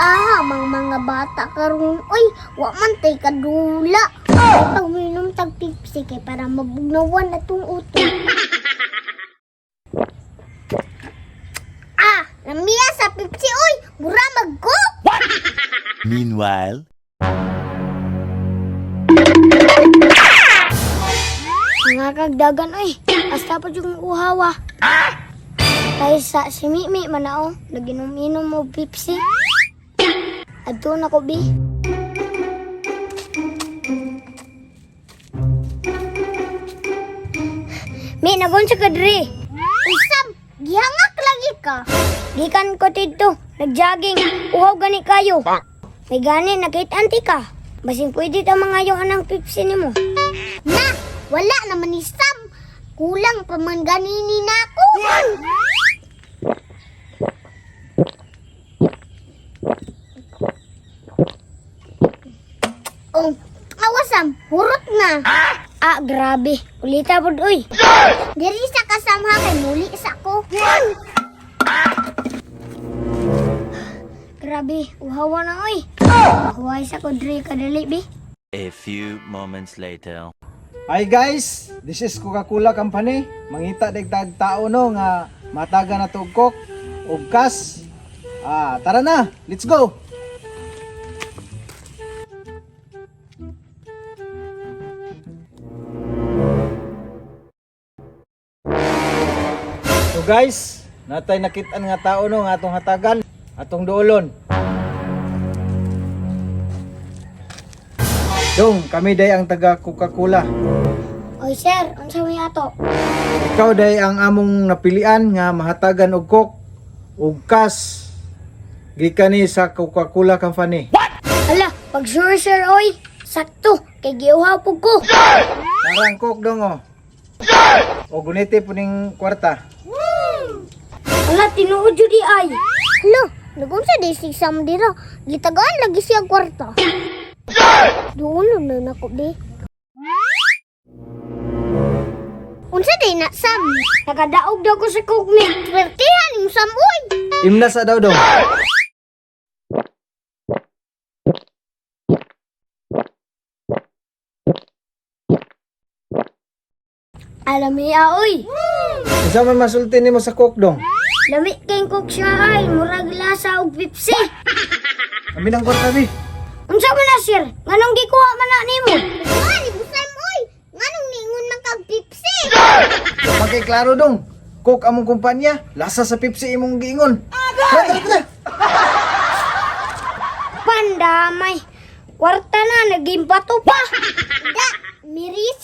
Aha, mang mga bata karon, oy, wa man tay kadula. Ay, pag minom tag Pepsi kay para mabugnawan na tong utok. Ah, lamiya sa Pepsi, oy, mura maggo. Meanwhile, Mga kagdagan oy. Hasta pa yung uhawa. Kaysa si Mimi manao, naginom-inom mo Pepsi. Adto na ko bi. Mi nagon sa kadri. Usam, gihangak lagi ka. Gikan ko didto, nagjogging, uhaw gani kayo. May gani nakit-anti ka. Basing pwede ta mga yung anang Pepsi nimo. Na, wala naman ni Sam. Kulang pa man ganini na ako. Oh, awa Sam, hurot na. Ah, grabe. Ulita pod oy. Diri sa kasama kay muli sa ko. Grabe, uhawa na oy. Huway sa kudri kadali bi. A few moments later. Hi guys, this is Coca-Cola Company. Mangita dagdag tao no nga mataga na to og coke og cash. Ah, tara na, let's go. So guys, natay nakit-an nga tao no nga atong hatagan, atong duolon. Dong, kami day ang taga Coca-Cola. Oy sir, unsa may ato? Ikaw day ang among napilian nga mahatagan og coke og cash gikan ni sa Coca-Cola Company. Hala, pag sure sir oy. Sakto, kay giuhaw pug ko. Tarang coke dong oh. O guniti po ning kwarta. Hala, tinuod jud di ay. Hala, nagunsa di si Sam dira. Gitagaan lagi siya kwarta. Duolon na nako be. Unsa di na Sam? Nakadaog daw ko sa coke mi. Swertihan yung Sam oy. Imna sa daw dong. Alam niya oy. Unsa man masulti nimo sa coke dong? Lami kay coke siya ay, murag lasa og Pepsi. Amin ang kwarta bi. Unsa man na sir? Nganong gikuha man na nimo? Nga ni Sam oy. Nganong ningon man kag Pepsi? Magkay klaro dong. Coke among kumpanya, lasa sa Pepsi imong giingon. Tara, tara, tara. Pandamay. Kwarta na naging bato pa. Da, miris